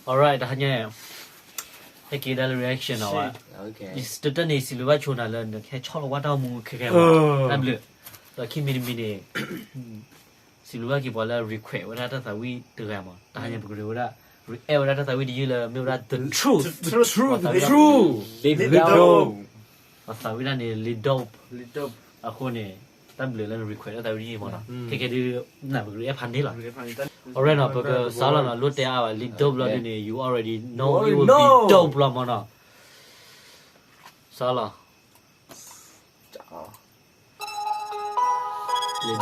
Alright တဟါညါ ဟဲက့ၤဒၣ်လၢ reaction နီၤဝဲ ယတတၢၢ်န့ၣ် စံးဘျုးဘၣ်ဆိနၤလၢနကဟဲဆီၣ်လီၤဝဲတၢ်အိၣ်မူခဲကဲမး တၢ်ဘျုး ဒီးခံမံၤတမံၤန့ၣ် စံးဘျုးဘၣ်က့ၤပှၤလၢ request ဝဲဒၣ်တၢ်သးဝံၣ်တဂၤမး တဟါညါပကရ့ဝဲဒၣ် react ဝဲဒၣ်တၢ်သးဝံၣ်တယုၢ်လၢမ့ၢ်ဝဲဒၣ် the truth ပှၤသးဝံၣ်ဒၣ်န့ၣ် လံ dope အဃိန့ၣ် တၢ်ဘျုးလၢန request တၢ်သးဝံၣ်တယုၢ်မးနီၤ ခဲကဲဒုး နပကရ့ဖးန့ၢ်လီၤ alright နီၤ ပကစးလီၤနီၤ လိၣ်တဲအါဘၣ် လံ dope လီၤဒုးန့ၣ် you already know it will be dope လီၤမးနီၤ စးလီၤ လံ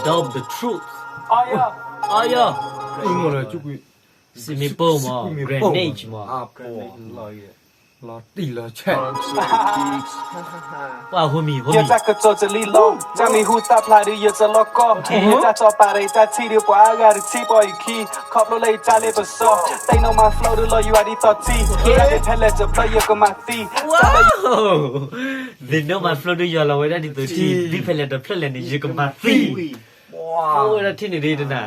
dope the truth အါယီၢ် စံမ့ၣ်ပိၢ်မး grenade မး လီၤတံၢ်လီၤဆဲး ပှၤဟိမံၤဟိမံၤ ယတၢ်ကစီၣ်တလံလီၤ တၢ်မံၤဟူသၣ်ဖျါဒုးယတလီၢ်ကီၢ် ယတၢ်စီၤပၤဒီးယတၢ်ထံၣ်ဒုးပှၤအါဂၤတထံၣ်ပီၢ်ယခံ ခီဖျိလၢယတၢ်လ့ပစီ တိၢ်နီၣ်မၤ flow ဒုးလီၤယွၤဒ်သိးထံ တၢ်ဒုးဖဲလဲၣ်တဖျၢၣ်ယကမၤသံ တိၢ်နီၣ်မၤ flow ဒုးယွၤလီၤဝဲဒၣ်ဒ်သိးထံ ဒ်ဖဲလဲၣ်တဖျၢၣ်လဲၣ်န့ၣ် ယကမၤသံ အဝဲဒၣ်ထံၣ်န့ၣ်ဒ်တနၤ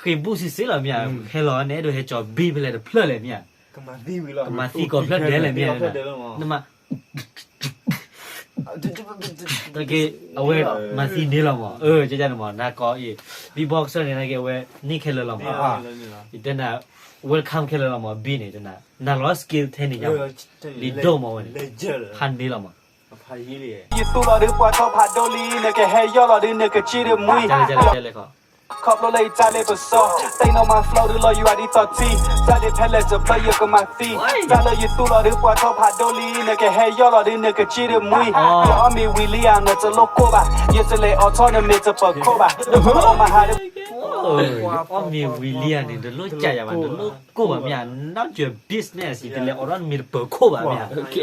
ဃ့ဘူၣ်စံစ့လီၤမ့ၢ်ဧါ ဟဲလီၤန့ၣ် အဲၣ်ဒိးဟဲကၠီၤဘံၣ်ဖဲလဲၣ်တဖျၢၣ်လဲၣ်မ့ၢ်ဧါ ကမၤသံဝံၤလီၤ ကမၤသံကိးဖျၢၣ်ဒဲးလဲၣ်မ့ၢ်ဧါ နမၤ တက့ၢ် အဝဲမၤသံန့ၢ်လီၤမး အၢ ကန့ၣ်မး နၤကီအံၤ beatboxer န့ၣ် နက့ၢ်အဝဲန့ၢ်ခဲလၢာ်လီၤမး ယတဲနၤ welcome ခဲလၢာ်လီၤမး beat န့ၣ် တနၤ နၤလီၤ skill ထဲန့ၣ်ယါ လံ dope မးဝဲန့ၣ် ဖးန့ၢ်လီၤမး ယသူၣ်လီၤဒုးပှၤထီၣ်ဖးဒိၣ်လံ နကဟဲယီၢ်လီၤဒုးနကစံၣ်ဒုးမှံ ခီဖျိလၢယတၢ်လ့ပစီ တိၢ်နီၣ်မၤ flow ဒုးလီၤယွၤဒ်သိးထံ တၢ်ဒုးဖဲလဲၣ်တဖျၢၣ်ယကမၤသံ တၢ်လၢယသူၣ်လီၤဒုးပှၤထီၣ်ဖးဒိၣ်လံ နကဟဲယီၢ်လီၤဒုးနကစံၣ်ဒုးမှံ ယအီၣ်မ့ၤဝံၤလံဧါ နတလိၣ်ကိၢ်ဘၣ် ယတလဲၤအိးထီၣ်နမ့ၢ်တပၢၤခိၣ်ဘၣ် ယအိၣ်မဟါဒုး ယအီၣ်မ့ၤဝံၤလံဧါန့ၣ် တလိၣ်ကးယၤဘၣ် တလိၣ်ကိၢ်ဘၣ်မ့ၢ်ဧါ not your business ယတလဲၤအိးထီၣ်နမ့ၢ်တပၢၤခိၣ်ဘၣ်မ့ၢ်ဧါ တၢ်က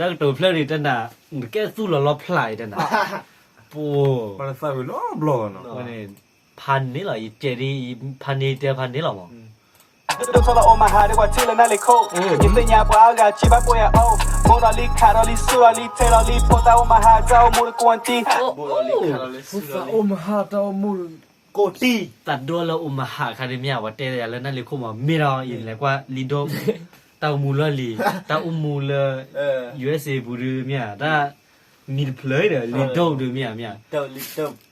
တိၤဖျၢၣ်န့ၣ် တနၤ နကဲသူၣ်လီၤလီဖျးအံၤတနၤ ပှၤသးဝံၣ်လီၤဘျီနီၤ ဖးန့ၢ်လီၤ ယကဲဒ် ဖးန့ၢ်တဲဖးန့ၢ်လီၤမး ဒိၣ်ထီၣ်လၢအိၣ်မဟါဒ်ပှၤထံၣ်လၢနၢ်လ့ၤခိၣ် ယသ့ၣ်ညါပှၤအါဂၤစံးဘၣ်ပှၤယၤအိၣ် ဘိးဒီးလံခးဒီးလံဆူၣ်ဒီးလံထဲဒီးလံ ဖိသၣ်အိၣ်မဟါတၢ်အိၣ်မူတကွီၢ်တံၢ် ဖိသၣ်အိၣ်မဟါတၢ်အိၣ်မူတကွီၢ်တံၢ် သးဒိၣ်လၢအိၣ်မဟါခါဒ်မ့ၢ် ပှၤတဲယၤလၢနၢ်လ့ၤခိၣ်မး မ့ၢ်ဒီး ယလဲၤကွၢ်လံဒိၣ် တၢ်အိၣ်မူလၢလံ တၢ်အိၣ်မူလၢ USA ပူၤဒုးမ့ၢ်ဧါ တၢ် မံၤတဖျၢၣ်ဒီး လံဒိၣ်ဒုးမ့ၢ်ဧါ မ့ၢ်ဧါ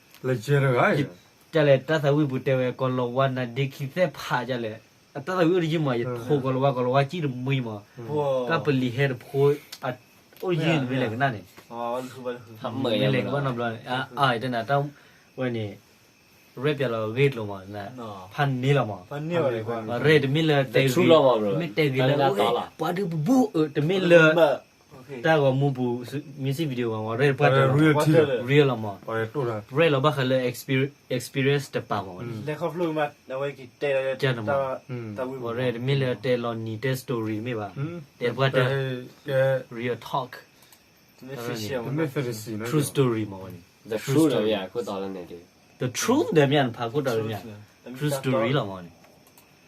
ကလဲၣ်တၢ်သးဝံၣ်ပူၤတဲဝဲ ကီၤလၤဝါနၤဒ့ခံသ့ၣ်ဖးကလဲၣ် အတၢ်သးဝံၣ်အိၣ်တယုၢ်မး ယထိးကီၤလၤဝါ ကီၤလၤဝါကံၣ်တမှံမး တၢ်ပလံၤဟဲတဖိ အိၣ်တယုၢ်မ့ၢ်လဲၣ်ကနၣ်န့ၣ် မ့ၢ်လဲၣ်ကဘၣ်နီတဘျီန့ၣ် အတနၤတၢ်ဝဲန့ၣ် ရဲၣ်ပျးလီၤဂ့ၢ်ကျိၤမး ဖးန့ၢ်လီၤမး ရဲၣ်တမ့ၢ်လၢတဲဂ့ၤ မ့ၢ်တဲဂ့ၤလၢ ပှၤဒုးပဘူၣ် တမ့ၢ်လၢ တၢ်ဂီၤမူပူၤ music video မး ရဲၣ်တပှၢ်တၢၢ်လီၤ real လီၤမး ရဲၣ်လီၤဘၣ်ဃးလၢ experience တပၤမး ရဲၣ်တမ့ၢ်လၢတဲလီၤနံၤတဲ story တမ့ၢ်ဘၣ် တဲပှၢ်တၢၢ် real talk true story မးဝဲန့ၣ် the truth ဒီးမ့ၢ်နဖးခိၣ်တီလၢမ့ၢ် true story လီၤမးန့ၣ်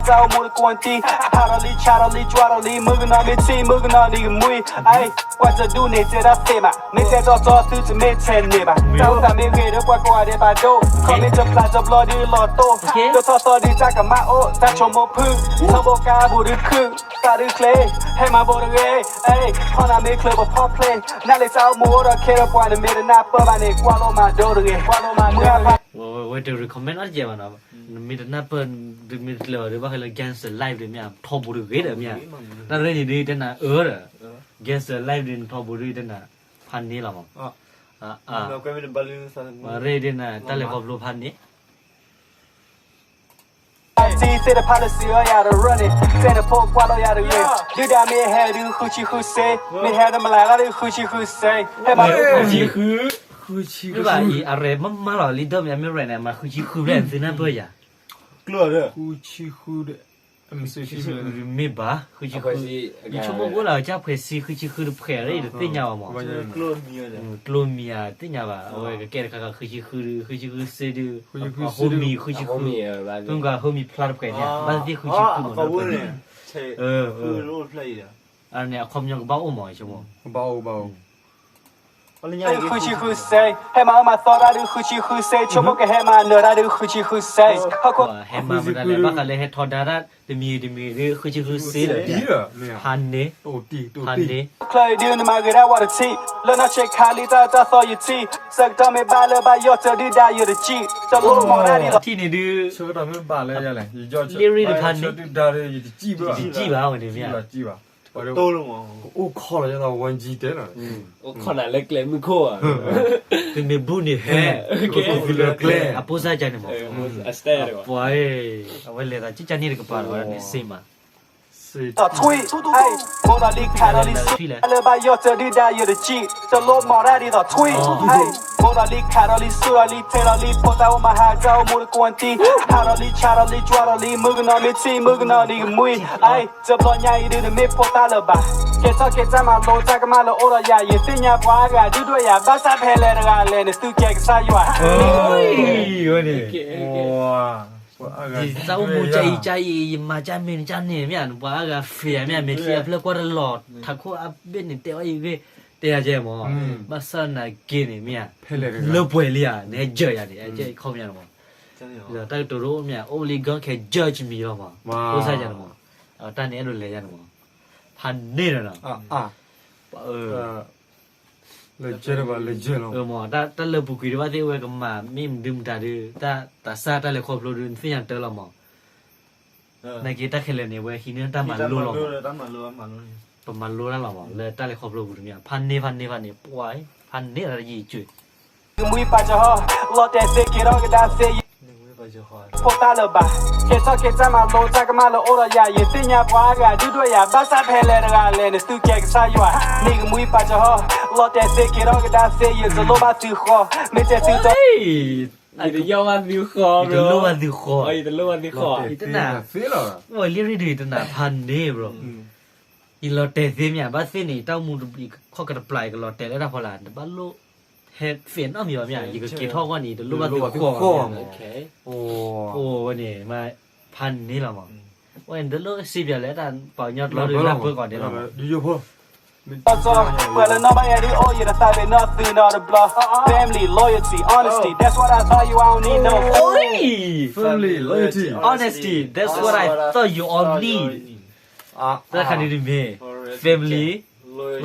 တၢ်အိၣ်မူတကွီၢ်တံၢ် ဟးဒီးလံ ဆါဒီးလံ ကွၢ်ဒီးလံ မုၣ်ကနီၤမ့ၢ်ထံၣ် မုၣ်ကနီၤနံၤကမှံ အ့ ပှၤတဒူၣ်န့ၣ်တဲဒၣ်သ့မး မ့ၢ်တဲတီတီသုတမ့ၢ်ထဲန့ၣ်ဘၣ် တၢ်အိၣ်သးမ့ၢ်ဂ့ၤဒီးပှၤကိးဂၤဒဲးဘၣ်ဒိၣ် ခီမ့ၢ်တဖျါတဘျီဒုးလီၤတိၢ် ဒိၣ်ထီၣ်သီဒုးတၢ်ကမၣ်အိၣ် တၢ်ဆိကမိၣ်ဖုၣ် ထီဘိကါပူၤဒုးခုၣ် သးဒုးကျဲ ဟဲမၤဘိတဂ့ၤ အ့ ဖီနၤမ့ၢ်ချၢပဖီဖျဲ နၢ်လၢတၢ်အိၣ်မူအိၣ်ဒီးခဲဒီးပှၤ နမ့ၢ်တနၢ်ပၢၢ်ဘၣ်န့ၣ် ကွၢ်လိမၤဒိတဂ့ၤ ကွၢ်လိမၤမုၢ်အဖး ဝဲတ recommend အီၣ်တကဲဘၣ်နီၤ နမ့ၢ်တနၢ်ပၢၢ် နမ့ၢ်တကျၢၤဘၣ်ဒုးဘၣ်ဃးလၢ gangster life ဒုးမ့ၢ် ထီဘိတဂ့ၤဒီးမ့ၢ် တၢ်ရဲၣ်န့ၣ်ဒုးတနၤအၢဒီး gangster life ဒုးနထီဘိဒုးတနၤ ဖးန့ၢ်လီၤမး ရဲၣ်ဒုးနၤ တၢ်လဲၤခီဖျိဖးန့ၢ် ထံသ့ၣ်တဖၣ်လၢစံးအီၣ်ယၤတရၢၢ်န့ၣ် တဲနဖိကွၢ်လိာ်ယၤတဂ့ၤ ဒုၣ်ဒါမ့ၢ်ဟဲဒုးဃုဆံဃုစ့ မ့ၢ်ဟဲနမလၤလၢဒုးဃုဆံဃုစ့ ဟဲမၤ ဃုဆံဃု မ့ၢ်ဘၣ်အံၤ အရဲၣ်မးမးလီၤ လံဒိၣ်မ့ၢ်အမ့ၢ်ရဲၣ်န့ၣ် မၤဃုဆံဃုဖျဲၣ်သုနၢ်ပၢၢ်ယၤ ကျိၣ်ဒီး မ့ၢ်ဘၣ် ဃုဆံဃု ယဆိကမိၣ်ကအိၣ်လၢကစၢ်ဖှဲးစံဃုဆံဃုတဖှဲးလၢယတသ့ၣ်ညါဘၣ်မး ကျိၣ်မံၤဧါတသ့ၣ်ညါဘၣ် အဝဲကကဲတခါခါဃုဆံဃုဒုး ဃုဆံဃုစ့ဒုး အဟိမံၤဃုဆံဃု ဖုကဟိမံၤဖျါတဖှဲးန့ၣ် ဘၣ်သ့ၣ်သ့ၣ်ဃုဆံဃုမး န့ၣ် အခီပညီကဘၣ်အိၣ်မး ယဆိကမိၣ် ကဘၣ်အိၣ် ကဘၣ်အိၣ် ဃုဆံဃုစ့, ဟဲမၤအၢမၤသီတၢ်ဒုး ဃုဆံဃုစ့, ဆိကမိၣ်ကဟဲမၤနၢၤတၢ်ဒုး ဃုဆံဃုစ့, ဟဲမၤမနုၤလဲၣ် ဘၣ်ဃးလၢဟဲထီဒါတၢ်တမံၤတမံၤဒုး ဃုဆံဃုစ့လီၤ, ဖးန့ၣ်, ဖးန့ၣ်, ချၢအံၤဒုး နမၤဂ့ၤဒၣ်ဝဲတထံၣ်, လၢနီၢ်ဆဲးခါလံတၢ်တၢ်သီယထံၣ်, ဆၢကတီၢ်မ့ၢ်ဘၣ်လၢဘၣ်ယီၢ်တၢ်ဒုၣ်ဒါယတစံၣ်, တလိၣ်မၤတၢ်ဒ်သိး ထံၣ်န့ၣ်ဒုး ဆၢကတီၢ်မ့ၢ်ဘၣ်လၢယလဲၣ် ယယီၢ်တၢ်ဒုၣ်ဒါယတစံၣ်ဘၣ်, ယတစံၣ်ဘၣ်ဝဲန့ၣ်မ့ၢ် အိၣ်ခိးလီၤယသး ဝဲကၠံတဲလီၤ, အိၣ်ခိးနၤလၢကျဲမုၢ်ခိၣ်ဧါ, သုမ့ၢ်ဘူၣ်န့ၣ်ဟဲ, သုလၢကျဲ, အဖိစၢ်ကန့ၣ်မး, ပှၤ, အဝဲလဲၤသးကၠံကၠံန့ၣ်တကပၤလီၤ ဝဲဒၣ်န့ၣ်စ့မး, ထွံၣ်, လၢဘၣ်ယီၢ်တၢ်ဒုၣ်ဒါယတစံၣ်, တလိၣ်မၤတၢ်ဒ်သိးထွံၣ်, ဘိးဒီးလံခးဒီးလံဆူၣ်ဒီးလံထဲဒီးလံ ဖိသၣ်အိၣ်မၤဟးဂီၤအိၣ်မူတကွီၢ်တံၢ်, ဟးဒီးလံဆါဒီးလံကွၢ်ဒီးလံ မုၣ်ကနီၤမ့ၢ်ထံၣ် မုၣ်ကနီၤန့ၣ်ကမှံ, တဘျီညါအံၤဒုး နမ့ၢ်ဖိသၣ်လၢၤဘၣ်, ကဲထီၣ်ကဲတၢ်မၤလိတၢ်ကမၣ်လၢအိၣ်ဒီးယၤ ယသ့ၣ်ညါပှၤအါဂၤဒုၣ်ဒွဲၣ်ယၤ ဘၣ်ဆၣ်ဖဲလဲၣ်တဂၤလဲၣ် နသုကဲကစၢ်ယွၤ, ဝဲန့ၣ်, ယသးအိၣ်မူကၠံအံၤကၠံအံၤ ယမၤကၠၢ်မ့ၢ်နကၠၢ်န့ၣ် မ့ၢ်ဧါ ပှၤအါဂၤ fail မ့ၢ်ဧါ မ့ၢ်ထံၣ်အဖျၢၣ်ကွၢ်တလီၤ ထးခိၣ်အဘ့ၣ်န့ၣ် တဲအီၤအံၤဂ့ၢ် တဲယၤကဲမး, ဘၣ်ဆၣ်နာ်က့န့ၣ် မ့ၢ်ဧါ, လၢပှဲၤလံဧါ နဟဲယၢၤယၤန့ၣ် ခီပညီန့ၣ်မး, တၢ်ကတိၤဒိၣ်မ့ၢ်ဧါ only God can judge me လီၤမး, ဖိသၣ်ယၤန့ၣ်မး, တၢ်န့ၣ်အဲၣ်ဒိးလဲၤယၤန့ၣ်မး, ဖးန့ၣ်ဒီးနီၤ လၢယဲဘၣ်လၢယဲလီၤ, တၢ်လၢပူၤကွံာ်ဒံးဘၣ်သ့ၣ်ဝဲကမၤ မ့ၢ်မနုၤမတၤဒုး တၢ်သးစၢ်တၢ်လဲၤခီဖျိဒုး နသ့ၣ်ညါတၢ်လီၤမး, နာ်က့တၢ်ခဲလၢာ်န့ၣ် အဝဲဟံးန့ၢ်တၢ်မၤလိလီၤမး, ပမၤလိတၢ်လီၤမး လၢတၢ်လဲၤခီဖျိပူၤတမ့ၢ် ဖးန့ၢ်ဖးန့ၢ်ဖးန့ၢ် ပှၤ ဖးန့ၢ်လီၤတယံာ်ကွ့ၢ် ကမှံပာ်စၢၤဟီ လီၤတဲာ်သ့က့ၤထီၣ်ကဒါသ့ယံာ် ဖိသၣ်လၢၤဘၣ်, ကဲထီၣ်ကဲတၢ်မၤလိတၢ်ကမၣ်လၢအိၣ်ဒီးယၤ ယသ့ၣ်ညါပှၤအါဂၤဒုၣ်ဒွဲၣ်ယၤ ဘၣ်ဆၣ်ဖဲလဲၣ်တဂၤလဲၣ် နသုကဲကစၢ်ယွၤ, န့ၣ်ကမှံပာ်စၢၤဟီ လီၤတဲာ်သ့က့ၤထီၣ်ကဒါသ့ ယတလိၣ်ဘၣ်သုဃီ, မ့ၢ်တဲသုတီ ယတယီၣ်ဘၣ်သုဃီ, ယတလိၣ်ဘၣ်သုဃီ, ယတနာ်, လံရ့ဒုး ယတနာ် ဖးန့ၢ်ဘျီ ယလီၤတဲာ်သ့မ့ၢ်ဧါ ဘၣ်သ့ၣ်န့ၣ် တၢ်အိၣ်မူတဘျီ ခီၣ်ကတပျၢ် ယကလီၤတဲာ်လၢတၢ်ဖီလာ် တဘၣ်လိၣ်ဟဲ fit နီတမံၤဘၣ်မ့ၢ်ဧါ ယကက့ၤထီၣ်အဂီၢ်န့ၣ် တလိၣ်ဘၣ်သုဃီဘၣ်မ့ၢ်ဧါ, အိၣ်ဝဲန့ၣ် ဖးန့ၢ်လီၤမး, ဝဲန့ၣ်တလိၣ်စံးပၠးလၢတၢ်ပှၤကညီကျိာ်ဒုး လၢပၢၤကီၢ်ဒဲးလီၤမး ပှၤလၢနီၢ်ဘၣ်ယၤဒုး အိၣ်ယတသး ပ့ၤနီၣ်သုနီတဘျီ, family, loyalty, honesty, that's what I thought you all need, no, family, loyalty, honesty, that's what I thought you all need, သၢခါန့ၣ်ဒုးမ့ၢ် family,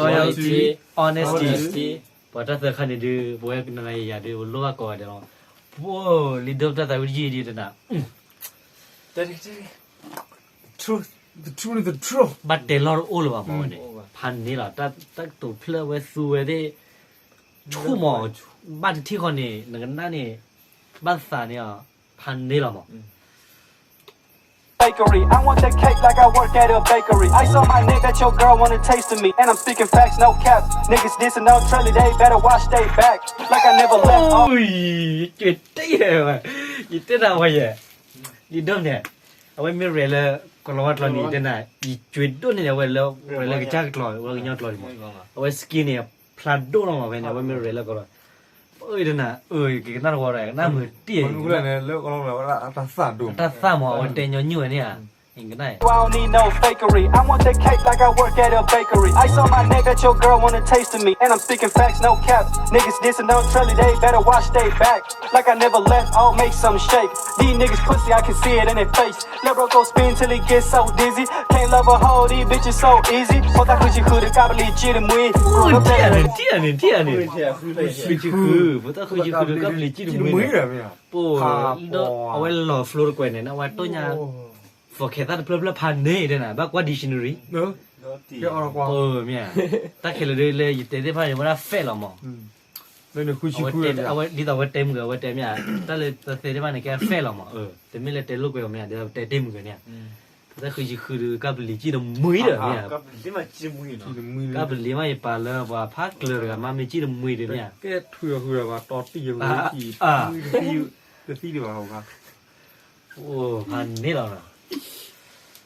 loyalty, honesty, ပှၤတၢ်သၢခါန့ၣ်ဒုး ပဝဲကနၤယၤဒုး ပလိၣ်ဘၣ်ကိးဂၤဒဲးလီၤ, ပှၤလံဒိၣ်တၢ်သးဝံတယုၢ်ဒုးတနၤ ဘၣ်တဲလီၤတအိၣ်လၢၤဘၣ်မးဝဲန့ၣ်, ဖးန့ၢ်လီၤ တၢ်ကတိၤဖျၢၣ်ဝဲသူဝဲသ့ၣ်, ဆိကမိၣ်, ဘၣ်တထံၣ်ဃီန့ၣ် နကနၣ်န့ၣ်, ဘၣ်သးန့ၣ်, ဖးန့ၢ်လီၤမး Bakery. I want that cake like I work at a bakery. Ice on my neck, bet your girl want a taste of me. And I'm speaking facts, no cap. Niggas dissing, no Trelly, they better watch they back. Like I never left. ယတဲ, ယတဲနၤဝဲယဲ, လံာ်ဒိၣ်န့ၣ်, အဝဲမ့ၢ်ရဲၣ်လၢ ကလီၤဝါကျိာ်န့ၣ် ယတဲနၤ, ယကွဲးဒိၣ်န့ၢ်န့ၣ် အဝဲလၢ ရဲၣ်လၢကစၢ်ကျိာ် ဝဲကညီကျိာ်န့ၣ်မး, အဝဲ skill န့ၣ် ဖျါဒိၣ်လီၤမးဖဲန့ၣ် အဝဲမ့ၢ်ရဲၣ်လၢကလီၤ, ယတဲနၤ, ကကနၣ်တဝီဒီး ကနၣ်မုာ်တံၢ်, တၢ်သၣ်မး အဝဲတဲညီနုၢ်ဝဲန့ၣ်ဧါ I don't need no fakery. I want that cake like I work at a bakery. Ice on my neck, bet your girl want a taste of me. And I'm speaking facts, no cap. Niggas dissing, no Trelly, they better watch they back. Like I never left, I'll make some shake. These niggas pussy, I can see it in their face. Lil' bro go spin till he get so dizzy. Can't love a hoe, these bitches so easy. ဖိသၣ်ဃုဆံဃုဒီး ကပလံၤစံၣ်တမှံၤ ဃုဆံဃု, ဖိသၣ်ဃုဆံဃုဒီး ကပလံၤစံၣ်တမှံၤ, ပှၤ, အဝဲလီၤ flow တကွဲးန့ၣ် အဝဲတိၢ်ညါ for ခဲသၣ်တဖျၢၣ်ဖျၢၣ်ဖးန့ၢ်တဲနၤ ဘၣ်ကွၢ် dictionary, မ့ၢ်, တၢ်ခဲလၢာ်ဒ်လၢယတဲသ့ၣ်တဖၣ်န့ၣ် ဝဲဒၣ် fact လီၤမး, ဒ်သိးအဝဲတဲမုၢ်ဂၤ အဝဲတဲမ့ၢ်ဧါ, တၢ်လၢသ့ၣ်တဖၣ်န့ၣ် ကဲ fact လီၤမး, တမ့ၢ်လၢတဲလိာ်ကွဲအီၤမ့ၢ်ဧါ, ဒ်သိးတဲတ့ၢ်မုၢ်ဂၤန့ၣ်ဧါ, တၢ်ဃုဆံဃုဒီး ကပလံၤစံၣ်တမှံၤဒီးမ့ၢ်ဧါ, ကပလံၤမး ယပာ်လၢပှၤဖးကျၢၤတဂၤမး မ့ၢ်စံၣ်တမှံၤဒီးမ့ၢ်ဧါ, ကဲထွံၣ်အဃုာ်ဒီး ပှၤတီတံၢ်ယဝဲ တသံတဘၣ်, ဖးန့ၢ်လီၤ,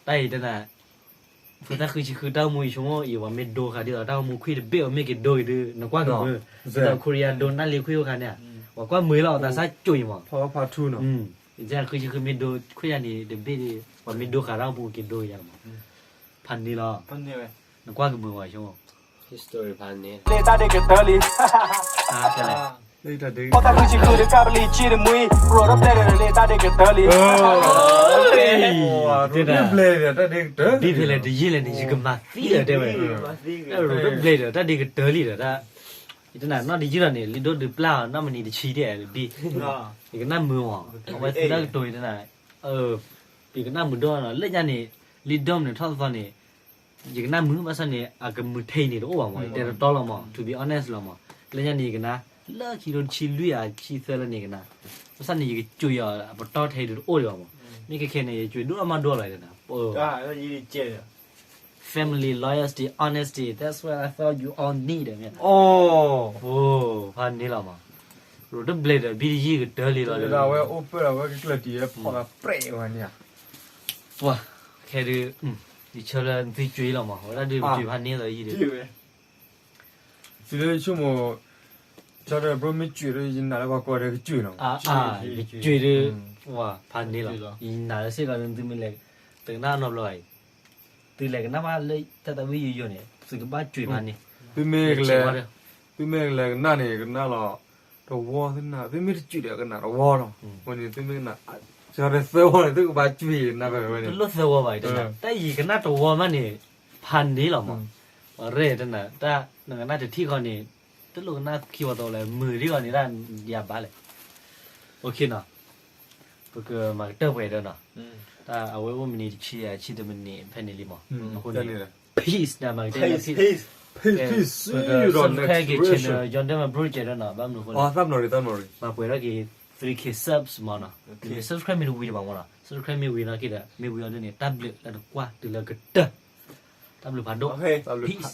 တၢ်အံၤတနၤ ဖိသၣ်ဃုဆံဃု တၢ်အိၣ်မူအံၤ ဆိကမိၣ်အံၤ ပှၤမ့ၢ်ဒိဃာ်ဒ်သိး တၢ်အိၣ်မူခွံၣ်တဘ့ၣ် အီၤမ့ၢ်က့ၤဒိက့ၤဒုး နကွၢ်ကမုာ်, ဒ်သိး ခိရံယါ ဒိနၣ်လံခွံၣ်အိၣ်ခါန့ၣ်, ပှၤကွၢ်မုာ်လီၤ သးစၢ်ကိၣ်အံၤမး, ယဃုဆံဃုမ့ၢ်ဒိခွံၣ်ယါန့ၣ်တဘ့ၣ်ဒီး ပှၤမ့ၢ်ဒိဃာ်တၢ်အိၣ်မူက့ၤဒိက့ၤယါလီၤမး, ဖးန့ၢ်လီၤ, နကွၢ်ကမုာ်ဝဲဆိကမိၣ် History ဖးန့ၣ် လၢတၢ်ဒ့ကတၢၢ်လံ တၢ်ဒ့ကတၢၢ်လံ ဃိးသၢ ဃုဆံဃု တကပလံ ဆံတမှံ ရိးတဘျဲၣ်ဒီး လၢတၢ်ဒ့ကတၢၢ်လံ တဘျဲၣ်ဒီး တၢ်ဒ့ကတၢၢ် ဒ်ဖဲလဲၣ်တယံာ်လဲၣ်န့ၣ် ယကမၤသံလီၤတဲဝဲ ရိးတဘျဲၣ်ဒီး တၢ်ဒ့ကတၢၢ်လံဒီး တၢ် ယတနာ်နီၢ်တယံာ်လီၤန့ၣ် လံာ်ဒိၣ်ဒုးပျၢ်အီၤ နီၢ်မနံၤတဆံဒဲးဘံၣ် ယကနၣ်မုာ်မး အဝဲသ့ၣ်တၢ်ကတိၤယတနာ် ယကနၣ်မုာ်ဒိၣ်နီၤ လၢညါန့ၣ် လံာ်ဒိၣ်မနုၤထီၣ်သီန့ၣ် ယကနၣ်မုာ် ဘၣ်ဆၣ်န့ၣ် အကမုာ်ထဲအံၤန့ၣ်တအိၣ်ဘၣ်မး ယတဲတတီလီၤမး to be honest လီၤမး လၢညါန့ၣ်ယကနၣ် လၢခံထိတဆံလွံၢ်ဧါ ဆံသၢလၢန့ၣ်ယကနၣ် ဘၣ်ဆၣ်န့ၣ် ယကကွံာ်အီၤအပတီၢ်ထဲအံၤဒုးတအိၣ်ဒံးဘၣ်မး မ့ၢ်ခဲခဲန့ၣ် ယကွံာ်ဒိၣ်အမးဒိၣ်လီၤယတနာ် Family, loyalty, honesty, that's what I thought you all need မ့ၢ် အိၣ် ဖးန့ၣ်လီၤမး ရိးတဘျဲၣ်ဒီး ဘံၣ်တယံာ်ကတၢၢ်လံလီၤ ဝဲအိၣ်ပၢၢ်ဒီးဝဲကကျၢၢ်တံၢ်ဝဲဖီၣ်သးပြဲးဝဲန့ၣ် ပှၤ ခဲဒုး ယဆၢလၢသုကွံာ်လီၤမး ဝဲဒၣ်ဒုးပကွံာ်ဖးန့ၣ်လီၤယံၤဒုး သုလၢဆိကမိၣ် ကၠီဒီး bro မ့ၢ်ကွံာ်ဒီး ယနာ်လၢပှၤကိးဂၤဒဲးကကွံာ်နီၤ ယကွံာ်ဒုး ဖးန့ၣ်လီၤ ယနာ်လၢစ့ၢ်ကီးဒုး သုမ့ၢ်လဲၤ တကနၣ်နီတဘျီဘၣ်အံၤ သုလဲၤကနၣ်ဘၣ်လၢတၢ်သးဝံၣ်ယိယိန့ၣ် သုကဘၣ်ကွံာ်ဖးန့ၣ် သုမ့ၢ်လဲၤကနၣ်န့ၣ် ကနၣ်လီၤ တဝီ သုမ့ၢ်တကွံာ်ဒီးကနၣ်တဝီလီၤ အဃိန့ၣ် သုမ့ၢ်ကနၣ် ကၠီဒီးသၢဝီန့ၣ် သုကဘၣ်ကွံာ်နၤဖဲဝဲန့ၣ် တလိၣ်သၢဝီဘၣ်အံၤ တၢ်ယံၤကနၣ်တဝီမးန့ၣ် ဖးန့ၣ်လီၤမး အရ့ၣ်တနၤ တၢ်နကနၣ်တထံၣ်ဃီန့ၣ် တလိၣ်ကနၣ်ခံဝီသီလၢ မုာ်ထံၣ်ဃီန့ၣ် တၢ်ယၤဘၣ်လဲၣ် OK နီၤ ပကမၤကတၢၢ်ပှဲၤဒီးနီၤ တၢ်အဝဲအိၣ်မံးနံးတဆံ ဆံတမံးနံးဖဲန့ၣ်လံမး အဃိန့ၣ် peace နၤမၤကတၢၢ် peace ပက subscribe က့ၤ channel ယွၤဒဲမး bro ကဲဒီးနီၤ ဘၣ်မနုၤအဃိလဲၣ် မၤပှဲၤထီၣ်က့ၤ three K subs မးနီၤ subscribe မ့ၢ်တဝံၤတဘၣ်မးနီၤ subscribe မ့ၢ်ဝံၤနီၤက့ဒီး မ့ၢ်ဝံၤအီၤဒ်န့ၣ် တၢ်ဘျုးလၢတကွၢ်တုၤလၢကတၢၢ် တၢ်ဘျုးဖးဒိၣ် peace